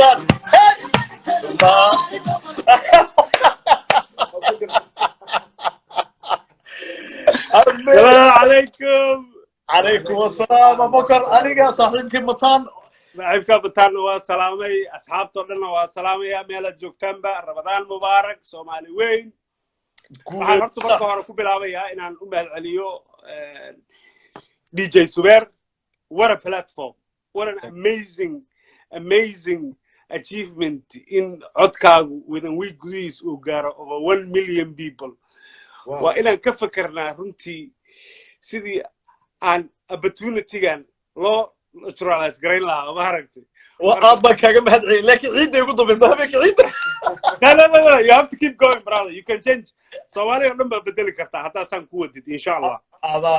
Mataan. Hey! السلام عليكم. Calaykum asalaam, Abubakar. Aniga saaxiibkii Mataan. Saaxiibka Bataanna waa salaamay, asxaabtoo dhanna waa salaamaya meelaad joogtaanba. Ramadaan mubaarak, Soomaali weyn. Waxaan horta marka hore ku bilaabayaa inaan u mahadceliyo DJ Subeer. What a platform, what an amazing, amazing achievement in codkaagu within week gudihiis uu gaaro over 1 million people. Waa inaan ka fekernaa runtii sidii aan opportunitygan loo naturalize garayn lahaa, ma aragtay? Aad baan kaaga mahad celiyay, laakiin ciidda ugu dambaysa, habeenka ciidda. No, no, no, no, you have to keep going, brother. You can change. Soomaaliya oo dhan baa bedeli kartaa haddaad saan ku wadid, insha Allah.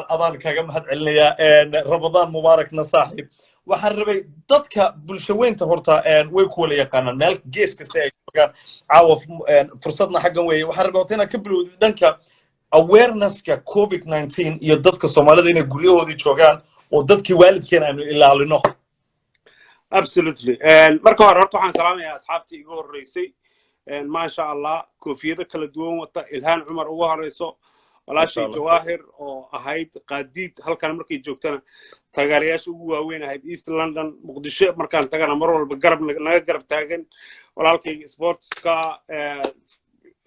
Adaan kaaga mahad celinayaa. Ramadaan mubaarakna, saaxiib. Waxaan rabay dadka bulshaweynta horta way ku wala yaqaanaan meel gees kasta ay joogaan. Caawa fursadna xaggan weeye. Waxaan rabay horta inaad ka bilowdid dhanka awarenesska COVID-19 iyo dadka Soomaalida inay guryahoodii joogaan oo dadkii waalidkeena aynu ilaalino. Absolutely. Marka hore horta waxaan salaamayaa asxaabtii iga horreysay, maasha Allah, koofiyado kala duwan wata, Ilhaan Cumar ugu horeyso, walaashay Jawaahir oo ahayd qaadiid halkan markay joogtana taageerayaasha ugu waaweyn ahayd East London, Muqdisho markaan tagana mar walba garab naga garab taagan, walaalkayga sportska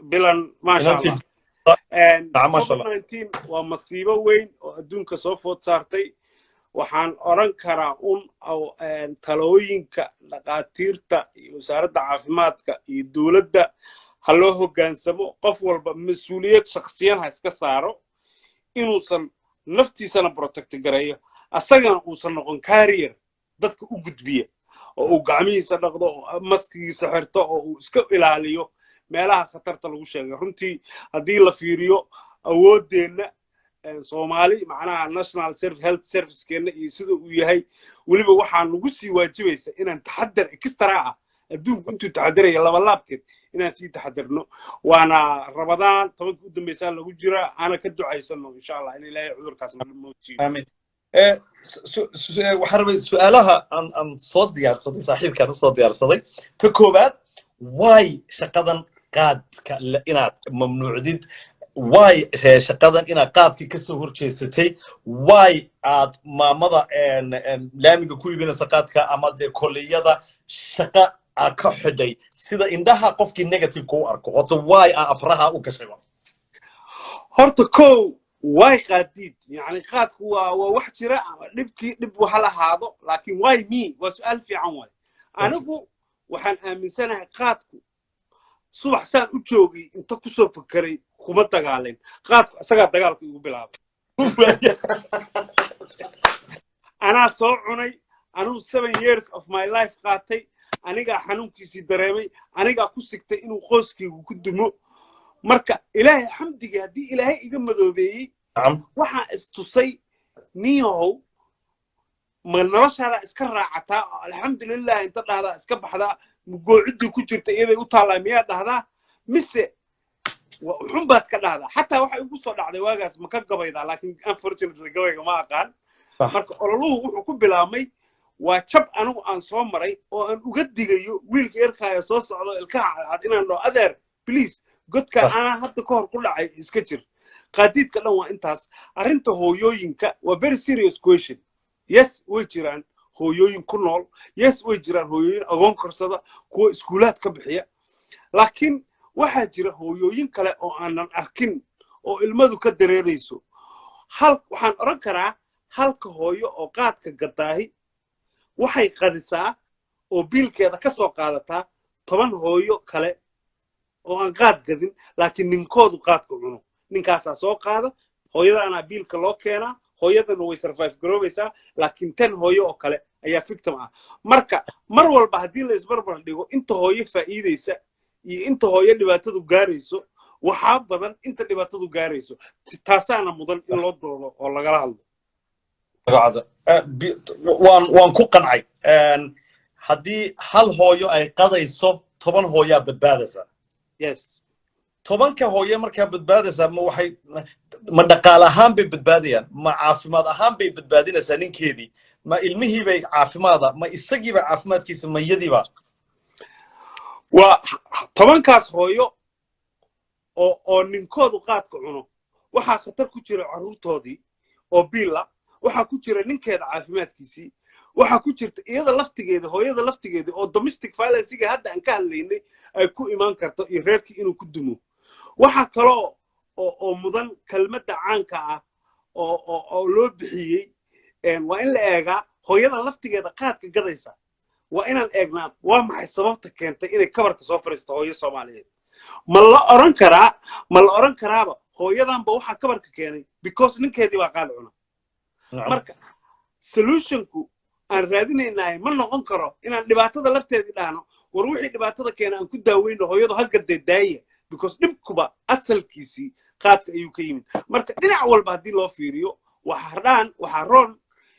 Bilan, maasha Allah. COVID-19 waa masiibo weyn oo adduunka soo food saartay. Waxaan odhan karaa un talooyinka dhakhaatiirta iyo wasaaradda caafimaadka iyo dowladda ha loo hoggaansamo. Qof walba mas-uuliyad shakhsiyan ha iska saaro inuusan naftiisana protect gareeyo, asagana uusan noqon carrier dadka u gudbiya, oo uu gacmihiisa dhaqdo oo maskigiisa xirto oo uu iska ilaaliyo meelaha khatarta lagu sheegay. Runtii haddii la fiiriyo awooddeenna Soomaali, macnaha national health servicekeenna iyo sida uu yahay, weliba waxaa nagu sii waajibaysa inaan taxadar extra ah, adduunku intuu taxadaraya labalaabkeed inaan sii taxadarno. Waana Ramadaan, 10-kii u dambaysaa lagu jiraa, aana ka ducaysano, insha Allah, in Ilaahay cudurkaas naga moojiyo. Aamin. Waxaan rabay su-aalaha aan soo diyaarsaday, saaxiibkaan usoo diyaarsaday. Ta koowaad, why shaqadan qaadka inaad mamnuucdid? Why shaqadan inaad qaadkii kasoo horjeesatay? Why aad maamada laamiga ku iibinaysa qaadka ama dee koliyada shaqa aad ka xidhay, sida indhaha qofkii negative u arko? Horta why aa afraha u gashayba? Horta kow, way qaadiid, yani qaadku waa wax jira ama dhibkii dhib ha lahaado, laakiin why me waa su-aal fiican. Waay anigu waxaan aaminsanahay qaadku subax saan u joogay inta kusoo fakeray kuma dagaalin. Qaadku isagaa dagaalku igu bilaabay. Anaa soo cunay, anuu 7 years of my life qaatay, anigaa xanuunkiisii dareemay, anigaa ku sigtay inuu qoyskaygu ku dumo. Marka Ilaahay xamdigii haddii Ilaahay iga madoobeeyey, waxaan istusay, niyahow, ma noloshaada iska raacataa oo alxamdulilah inta dhahdaa iska baxdaa, mugoociddii ku jirta iyaday u taallaa miyaa dhahdaa, mise xun baad ka dhahdaa? Xataa waxa igu soo dhacday waagaas, ma ka gabaydaa? Laakiin unfortunately gabayga ma aqaan. Marka ololuhu wuxuu ku bilaabmay waa jab anigu aan soo maray oo aan uga digayo wiilka yarkaaya soo socdo ilkaha cadcad inaan dhaho, "Adeer, please, godka anaa hadda ka hor ku dhacay, iska jir." Qaadiidka dhan waa intaas. Arrinta hooyooyinka waa very serious question. Yes, way jiraan hooyooyin ku nool. Yes, way jiraan hooyooyin agoon korsada, kuwa iskuulaad ka bixiya, laakiin waxaa jira hooyooyin kale oo aanan arkin oo ilmadu ka dareerayso. Hal waxaan odhan karaa, halka hooyo oo qaadka gadaahi waxay qadisaa oo biilkeeda ka soo qaadataa 10 hooyo kale oo aan qaad gadin, laakiin ninkoodu qaadka cuno. Ninkaasaa soo qaada, hooyadaanaa biilka loo keenaa, hooyadana way survive garoobaysaa, laakiin 10 hooyo oo kale ayaa victim ah. Marka mar walba haddii la isbarbar dhigo inta hooyo faa'iidaysa iyo inta hooyo dhibaatadu gaarayso, waxaa badan inta dhibaatadu gaarayso. Taasaana mudan in loo doodo oo lagala hadlo. Waan ku qancay. Haddii hal hooyo ay qadayso, 10 hooyaa badbaadaysa. Yes. 10-ka hooyo markaa badbaadaysaa, ma waxay ma dhaqaale ahaan bay badbaadayaan, ma caafimaad ahaan bay badbaadinaysaa ninkeedii, ma ilmihiibay caafimaada, ma isagiiba caafimaadkiisa, ma iyadiiba? Waa 10kaas hooyo oo ninkoodu qaadka cuno, waxaa khatar ku jira carruurtoodii oo biila, waxaa ku jira ninkeeda caafimaadkiisii, waxaa ku jirta iyada laftigeeda, hooyada laftigeeda oo domestic violencega hadda aan ka hadlaynay ay ku imaan karto iyo reerkii inuu ku dumo. Waxaa kaloo oo mudan kelmadda caanka ah oo loo bixiyey, waa in la eegaa hooyada laftigeeda qaadka gadaysa. Waa inaan eegnaa waa maxay sababta keentay inay kabarka soo fadhiisto hooyo Soomaaliyeed. Ma la oran karaaba hooyadanba waxaa kabarka keenay because ninkeedii baa qaad cuna? Marka solutionku aan raadinaynahay ma noqon karo inaan dhibaatada lafteedii dhahno, war wixii dhibaatada keena aan ku daaweyno, hooyadu halgadee daaya, because dhibkuba asalkiisii qaadka ayuu ka yimid. Marka dhinac walba haddii loo fiiriyo, waxaa dhaan waxaa roon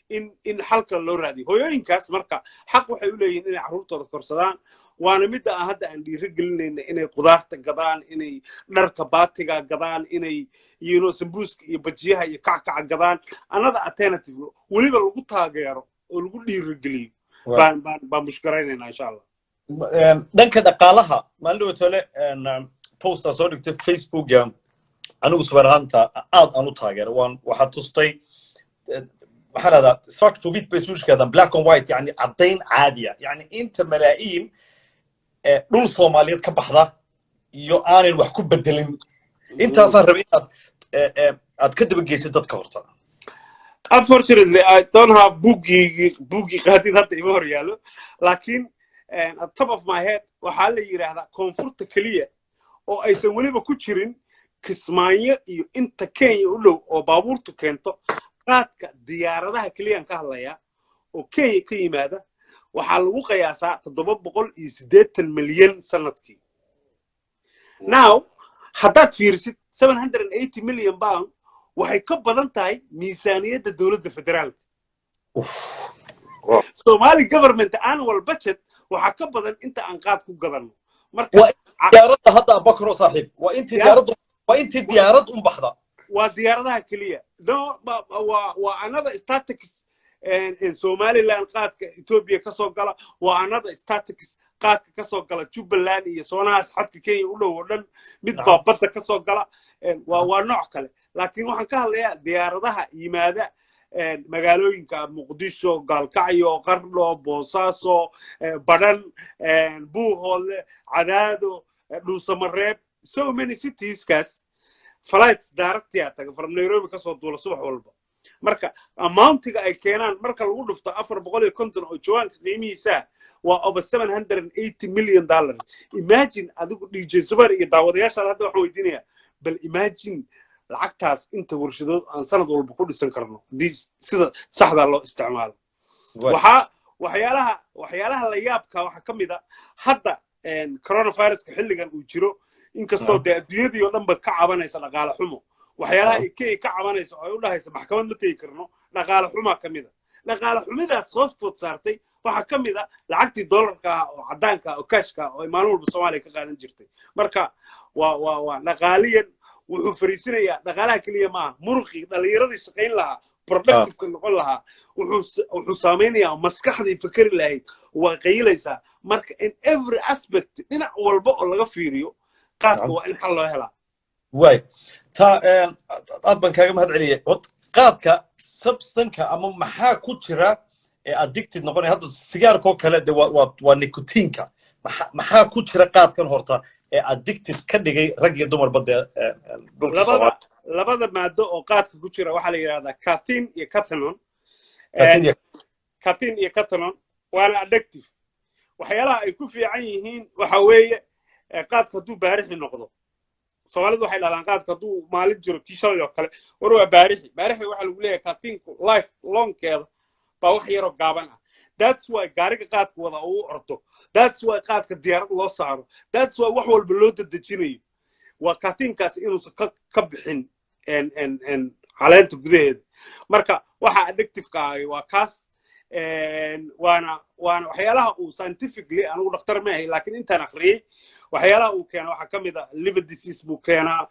in xalka loo raadiyo hooyooyinkaas. Marka xaq waxay u leeyihiin inay carruurtooda korsadaan, waana midda aan hadda aan dhiiri gelinayna inay qudaarta gadaan, inay dharka baatiga gadaan, inay sambuuska iyo bajiyaha iyo kackaca gadaan. Another alternative weliba lagu taageero oo lagu dhiirigeliyo baan mushkaraynayna, insha Allah. Dhanka dhaqaalaha, maalin dhawatole postaa soo dhigtay Facebooka, anigu subar ahaanta aad aan u taageero. Waan waxaa tustay, maxaa dhahdaa, svart på vitt bay Swedishkaadaan, black on white, yani caddayn caadiya, yani inta malaa'iin dhul Soomaaliyeed ka baxda iyo aanan wax ku bedelin. Intaasaan rabay inaad aad ka daba geysid dadka horta. Unfortunately, I don't have buuggii qaadid hadda ima hor yaallo, laakiin at top of my head waxaa la yidhaahdaa koonfurta keliya oo aysan weliba ku jirin Kismaayo iyo inta Kenya u dhow oo baabuurtu keento qaadka, diyaaradaha keliyaan ka hadlayaa oo Kenya ka yimaada, waxaa lagu qiyaasaa 780 milyan sanadkii. Now haddaad fiirisid, £780 million waxay ka badan tahay miisaaniyadda dowladda federaalka. Somali government annual budget waxaa ka badan inta aan qaad ku gadanno. Marka waa diyaaradda hadda, Abakaro saaxiib, waa intii diyaaraddu, waa intii diyaarad un baxda. Waa diyaaradaha keliya. No, waa another statistics. Somaliland qaadka Ethiopia ka soo gala waa another statistics. Qaadka ka soo gala Jubbaland iyo soonahaas xadka Kenya u dhow oo dhan, mid baa badda ka soo gala, waa nooc kale. Laakiin waxaan ka hadlayaa diyaaradaha yimaada magaalooyinka Muqdisho, Gaalkacyo, Qardho, Boosaaso, Badhan, Buuhoodle, Cadaado, Dhuusamareeb, so many citieskaas flights directia taga from Nairobi kasoo duula subax walba. Marka amountiga ay keenaan marka lagu dhufto 450 oo jawaanka qiimihiisa, waa over $780 million. Imagine adigu, DJ Zubair, iyo daawadayaashaan hadda waxaan weydiinayaa, bal imagine lacagtaas inta warshadood aan sanad walba ku dhisan karno haddii sida saxdaa loo isticmaalo. Waxaa waxyaalaha la yaabka waxaa ka mid a hadda coronaviruska xilligan uu jiro, inkastoo dee adduunyadii oo dhan ba ka cabanaysa dhaqaale xumo, waxyaalaha ay Kenya ka cabanayso oo ay u dhahayso maxkamad ma tegi karno, dhaqaale xumaa ka mid a. Dhaqaale xumidaas soo food saartay waxaa ka mid a lacagtii dollarka ah oo caddaanka ah oo kashka ah oo ay maalin walba Soomaaliya ka qaadan jirtay. Marka waa dhaqaaliyan wuxuu fariisinayaa. Dhaqaalaha keliya maaha, muruqii dhallinyaradii shaqayn lahaa, productiveka noqon lahaa, wuxuu saamaynayaa maskaxdii fakeri lahayd, waa qayilaysaa. Marka in every aspect, dhinac walba oo laga fiiriyo, qaadka waa in xal loo helaa. Waay ta, aad baan kaaga mahad celiyay. Qaadka substanceka ama maxaa ku jira ee addicted noqonaya? Hadda sigaarkoo kale de waa nicotineka. Maxaa ku jira qaadkan horta ee addicted ka dhigay rag iyo dumarba dee dhulka Labada labada maado oo qaadka ku jira waxaa la yidhahdaa cathine iyo cathinone. Cathine iyo cathinone waana addictive. Waxyaalaha ay ku fiican yihiin waxa weeye, qaadka hadduu baarixi noqdo, Soomaalidu waxay dhahdaan qaadka hadduu maalin jiro, kii shalay oo kale, war waa baarixi. Baarixi waxaa lagu leeyahay cathineku life longkeeda baa wax yaroo gaaban ah. That's why gaariga qaadka wada uu ordo, that's why qaadka diyaarad loo saaro, that's why wax walba loo dedejinayo. Waa cathinekaasi inuusan ka bixin caleenta gudaheeda. Marka waxa addictiveka ahi waa kaas. Waana waxyaalaha uu scientifically, anigu dhakhtar ma ahay, laakiin intaan akhriyey Waxyaalaha uu keena waxaa ka mid a liver disease buu keenaa,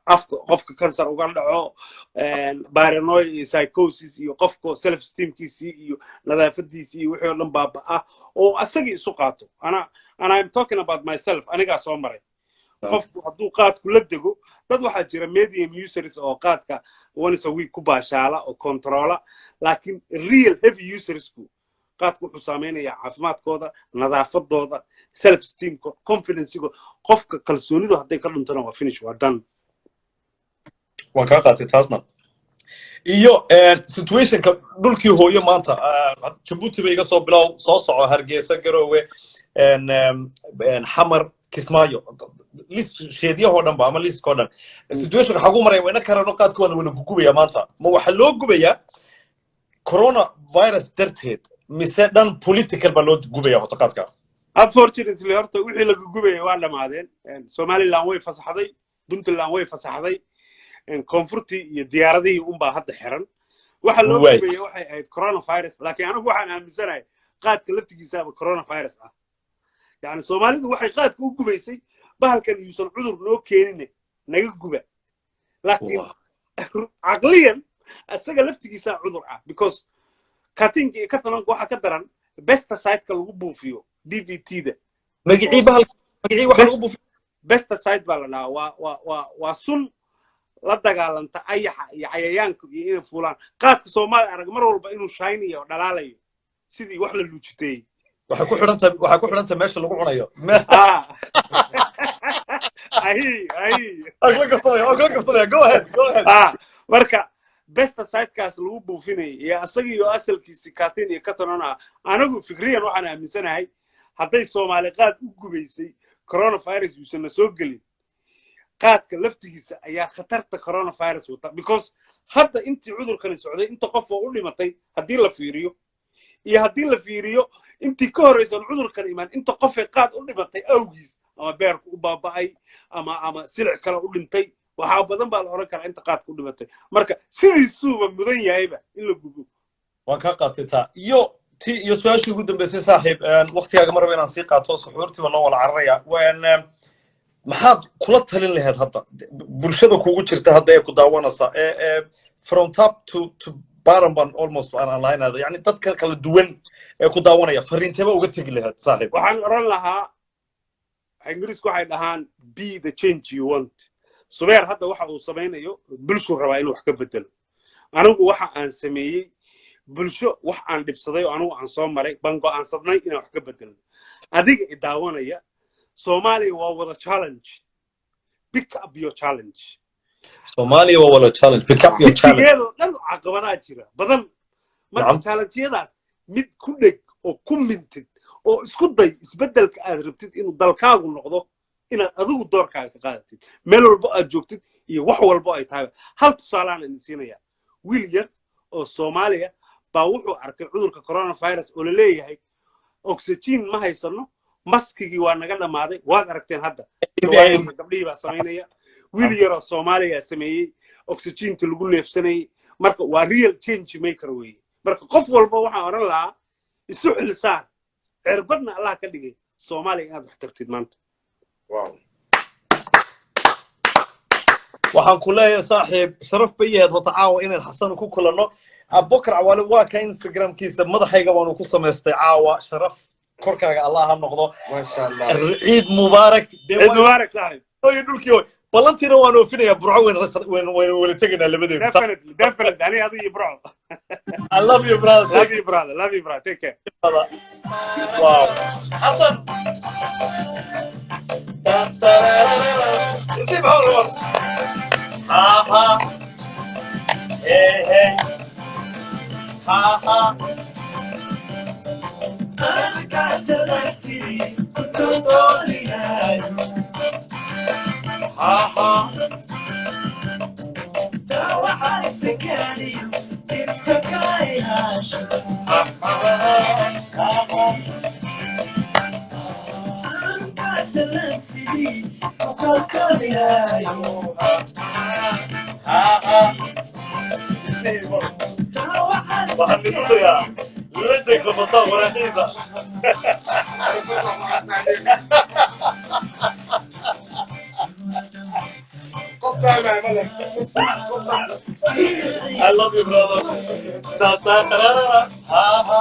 afka qofka kansar uga dhaco, paranoia iyo psychosis, iyo qofka self esteemkiisii iyo nadaafadiisii iyo wixii oo dhan baaba-ah oo asagii isu qaato. Ana and I'm talking about myself, anigaa soo maray. Qofku hadduu qaadku la dego, dad waxaa jira medium users oo qaadka once a week ku baashaala oo controla, laakiin real heavy usersku qaadku wuxuu saameynayaa caafimaadkooda, nadaafadooda, self esteemka, confidencegooda. Qofka kalsoonidu hadday ka dhuntana, waa finish, waa done. Waan kaa qaatay taasna. Iyo situationka dhulkii hooyo maanta, Jabuuti ba iga soo bilow, soo soco Hargeysa, Garowe, Xamar, Kismaayo, list sheedyahoo dhan ba ama listkoo dhan, situationka xaguu maraya? Wayna karano qaadka waa la wada gugubaya maanta. Ma waxaa loo gubayaa coronavirus darteed mise dhan political baa loo gubaya horta qaadka? Unfortunately, horta wixii laga gubaya waa dhammaadeen. Somaliland way fasaxday, Puntland way fasaxday, koonfurtii iyo diyaaradihii unbaa hadda xiran. Waxa loo gubaya waxay ahayd coronavirus, laakiin anigu waxaan aaminsanahay qaadka laftigiisaaba coronavirus ah. Yani Soomaalidu waxay qaadka u gubaysay bahalkan yuusan cudur noo keenine naga guba, laakiin caqliyan isaga laftigiisaa cudur ah, because katinka iyo katanonka waxaa ka daran pesticide-ka lagu buufiyo, DDT-da. Magicii bahal, magicii waxa lagu buufiyo? Pesticide baa la dhahaa. Waa sun la dagaalanta ayaxa iyo cayayaanka iyo inay fuulaan. Qaadka Soomaaliya arag mar walba inuu shiny oo dhalaalayo sidii wax la luujiteeyey. Waxay ku xidhan tahay meesha lagu cunayo. Ahi ahi. Waan kula kaftamaya, go ahead, go ahead. Marka pesticide-kaas lagu buufinayay iyo asaga iyo asalkiisi katin iyo katanon ah, anigu fikriyan waxaan aaminsanahay hadday Soomaali qaad u gubaysay coronavirus yuusan na soo gelin, qaadka laftigiisa ayaa khatarta coronavirus wata, because hadda intii cudurkani socday inta qof oo u dhimatay haddii la fiiriyo, iyo haddii la fiiriyo intii ka horraysan cudurkan imaan inta qofay qaad u dhimatay awgiis, ama beerku u baaba'ay ama silic kale u dhintay, waxaa badan baa la odhan karaa inta qaadka u dhimatay. Marka sidiisuuba mudan yahayba in la gubo. Waan kaa qaatay taa. Iyo ti iyo su-aashii ugu dambeysay, saaxiib, waktigaaga mar raba inaan sii qaato, suxuurtii baa loo wada cararaya. Maxaad kula talin lahayd hadda bulshada kugu jirta hadda ee ku daawanaysa ee from top to bottom ban almost aan lahaynada, yani dadka kala duwan ee ku daawanaya, fariinteba uga tegi lahayd, saaxiib? Waxaan odhan lahaa, Ingiriisku waxay dhahaan "Be the change you want". Subeer hadda waxa uu samaynayo bulshuu rabaa inuu wax ka bedelo. Anigu waxa aan sameeyey bulsho wax aan dhibsaday oo anigu aan soo maray baan go'aansadnay inaan wax ka bedelno. Adiga i daawanaya, Soomaaliya waa wada challenge, pick up your challenge. Soomaaliya waa wada challenge, pick up your challenge. Geedoo dhan caqabadaha jira badan. Marka challenge-yadaas mid ku dheg oo ku mintid oo isku day isbeddelka aad rabtid inuu dalkaagu noqdo inaad adigu doorkaaga ka qaadatid meel walbo aad joogtid iyo wax walbo ay tahay. Hal tusaalaan idin siinaya. Wiil yar oo Soomaaliya baa wuxuu arkay cudurka coronavirus oo la leeyahay oxygen ma haysano, maskigii waa naga dhammaaday. Waad aragteen hadda gabdhihii baa samaynaya. Wiil yaroo Soomaaliya sameeyey oxygenta lagu neefsanayay. Marka waa real change maker weeye. Marka qof walba waxaan odhan lahaa isu xilsaar, cirbadna Allah ka dhigay Soomaaliya inaad wax tartid maanta. Waxaan ku leeyahay, saaxiib, sharaf bay yahayd wata caawa inaan Xasan ku kulanno. Abubakar Cawaale waa ka Instagramkiisa madaxayga waanu ku samaystay caawa. Sharaf korkaaga Allah ha noqdo. Maasha Allah. Ciid mubaarak. Ciid mubaarak, saaxiib. Dhulkii hoy ballantiina waan oofinayaa. Burco weyn waynu wala tegaynaa labadeedu. Definitely, definitely, ani adiga iyo Burco. I love you, brother. Love you, brother. Love you, brother. Take care. Wow, Xasan. Isii maxaa rabaa? Ha ha, hey hey, ha ha. Ha ha. Ha ha ha. Ha ha. Isii waxaan nitusayaa lejanka bataa waraaqiisa. I love you, brother. Da, da, da, da, da. Ha, ha.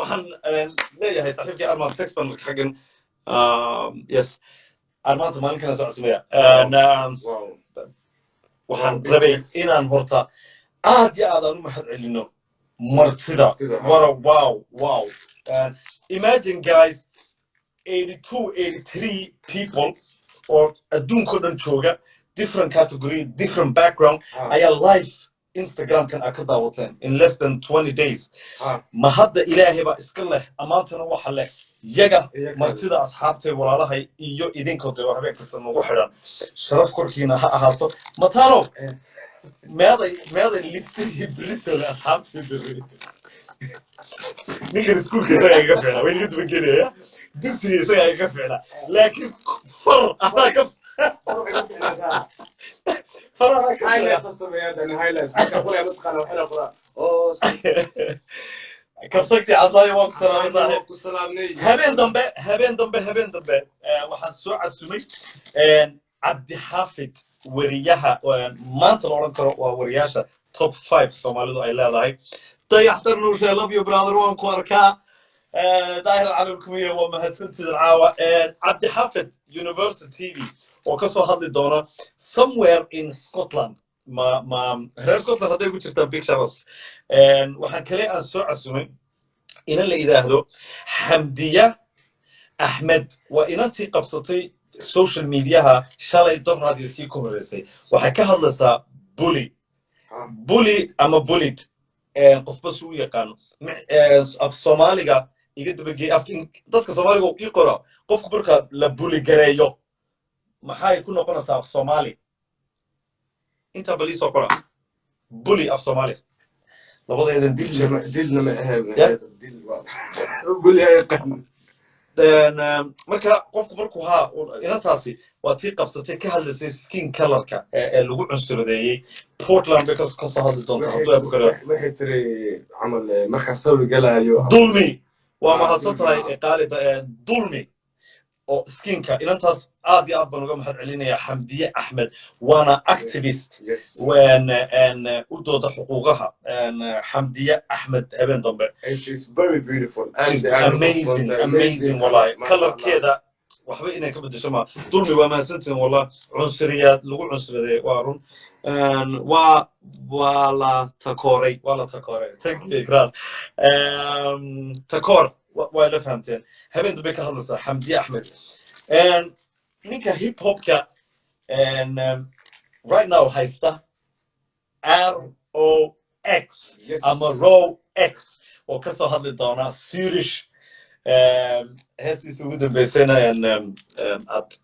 Waxaan leeyahay saaxiibkii Armaan text baan xaggan. Yes, Armaanta maalin kana soo cusubaya. Waxaan rabay inaan horta aad iyo aad aan u mahad celino martida. Martida, ha. What a wow. Imagine, guys, 82, 83 people oo adduunkao dhan jooga, different category, different background, ayaa live Instagramkan aa ka daawateen in less than 20 days. Ma hadda Ilaahay baa iska leh, ammaantana waxa leh yaga Iyaga. martida, asxaabtay, walaalahay iyo idinkoo dee oo habeen kasta nagu xidhan. Sharaf korkiina ha ahaato. Matano, meeday listidii britooda asxaabtii beri? Ninkan iskuulka isagaa igaga ficnaa, way naga duban keenaya, dugsiga isagaa igaga ficnaa, laakiin far anaa ka far anaa ka ficnaa. Highlights sameeyaa, highlights marka qolaya mataqaana waxaa la qoraa oo Kartagtii casaayo, waan ku salaamay, saaxiib. Ku salaamnay. Habeen dambe, habeen dambe, habeen dambe waxaan soo casumay Cabdixaafid, weriyaha maanta la odhan karo waa weriyaasha top 5 Soomaalidu ay leedahay. Dayaxtar Nuushe, I love you, brother, waan ku arkaa. Daahir Calalkumiye, waa mahadsantidan caawa. Cabdixaafid, University TV, oo ka soo hadli doona somewhere in Scotland. Ma reer Scotland hadday ku jirtaan, big sharas. Waxaan kale aan soo casumay inan la yidhaahdo Xamdiya Axmed. Waa inantii qabsatay social mediaha shalay, doraad iyo tii ka horreysay. Waxay ka hadlaysaa bully, bully ama bullied, qofba su u yaqaano. Af Soomaaliga iga dabagey, af dadka Soomaaliga ii qora. Qofku marka la bully gareeyo maxay ku noqonaysaa af Soomaali? Intaa bal iisoo qora, bully af Soomaali, labadeedan dil jir. Dilna ma ahayn. Yeah. Dil waa bully yaqaan. Marka qofku markuu haa, inantaasi waa tii qabsatay, ka hadlaysay skin colorka ee lagu cunsuradeeyey Portland bay kasoo hadli doontaa hadduu abu kale. Waxay tiri camal markaa sawir galaayo. Dulmi waa Ah, mahadsan tahay. Dulmi. Qaalida dulmi oo skinka, inantaas aad iyo aad baan uga mahad celinaya, Xamdiye Axmed, waana activist u dooda xuquuqaha. Xamdiye Axmed habeen dambe. And she's very beautiful. She's amazing, amazing, wallahi. Colorkeeda waxba inay ka bedesho ma. Dulmi waa mahadsantihin, wallah. Cunsuriyaad lagu cunsuriyaday waa run. Waa la takooray, waa la takooray. Thank you, Ikraan. Takoor waa ila fahamteen. Habeen dambe ka hadlaysaa Xamdiye Axmed. Ninka hip hopka right now haysta, ROX ama Row X, oo kasoo hadli doona Swedish heestiisa ugu dambeysayna at,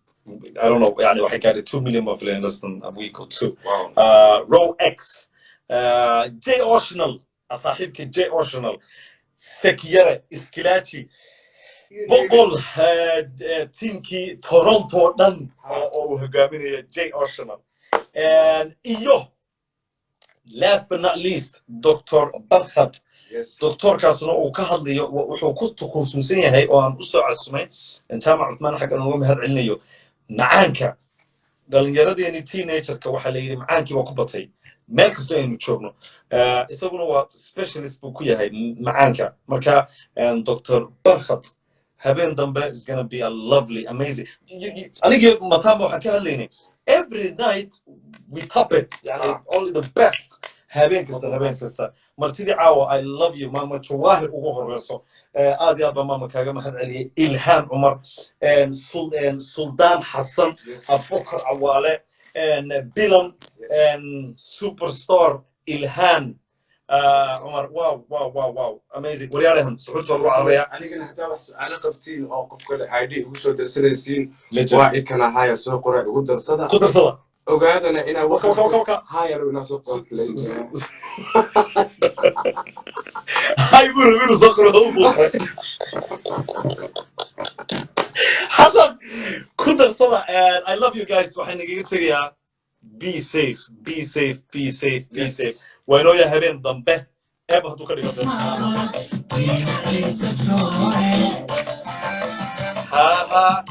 I don't know, yani waxay gaadhay 2 million of in less than a week or two. Wow. Row X, J Arsenal, saaxiibka J Arsenal, Sekiyare Iskilaaji, boqol tiimkii Toronto oo dhan oo uu hogaaminayo J Arsenal. Iyo last but not least, Dr Barkhad. Doctorkaasna uu ka hadlayo, wuxuu ku takhususan yahay oo aan usoo casumay Jaamac Cuthmaan, xaggan uga mahad celinayo, macaanka dhalinyaradeenii teenagerka. Waxaa la yidhi macaankii baa ku batay meel kastoo aynu joogno. Isaguna waa specialist buu ku yahay macaanka. Marka Dr Barkhad habeen dambe is gonna be a lovely, amazing. Anigii Matamba waxaan ka hadlaynay, every night we top it, yani only the best, habeen kasta, habeen kasta. Martidii caawa, I love you, Maama Jawaahir ugu horeyso. Aad iyo aad baa maama kaaga mahad celiyey. Ilhaan Cumar, Suldaan Xasan, Abubakar Cawaale, Bilan, superstar Ilhaan Cumar. Wow, amazing. Waryaalahan suxuurta baa lagu cararayaa. Anigana haddaa wax su-aalo qabtiin oo qof kale ID igu soo darsanaysiin, Legend. waa ikana haya, soo qora, igu darsada. Ku darsada. Ogaadana inaa Waka, waka, waka, waka. Hayar inaa soo qora. Hay buu rabay inuu soo qoro, u soo qoray. Xasan ku darsada. And I love you guys. Waxaan igaga tegayaa, be safe, be safe, be safe, be safe. Waa inoo yahay habeen dambe, eeba hadduu ka dhigo. Ha ha.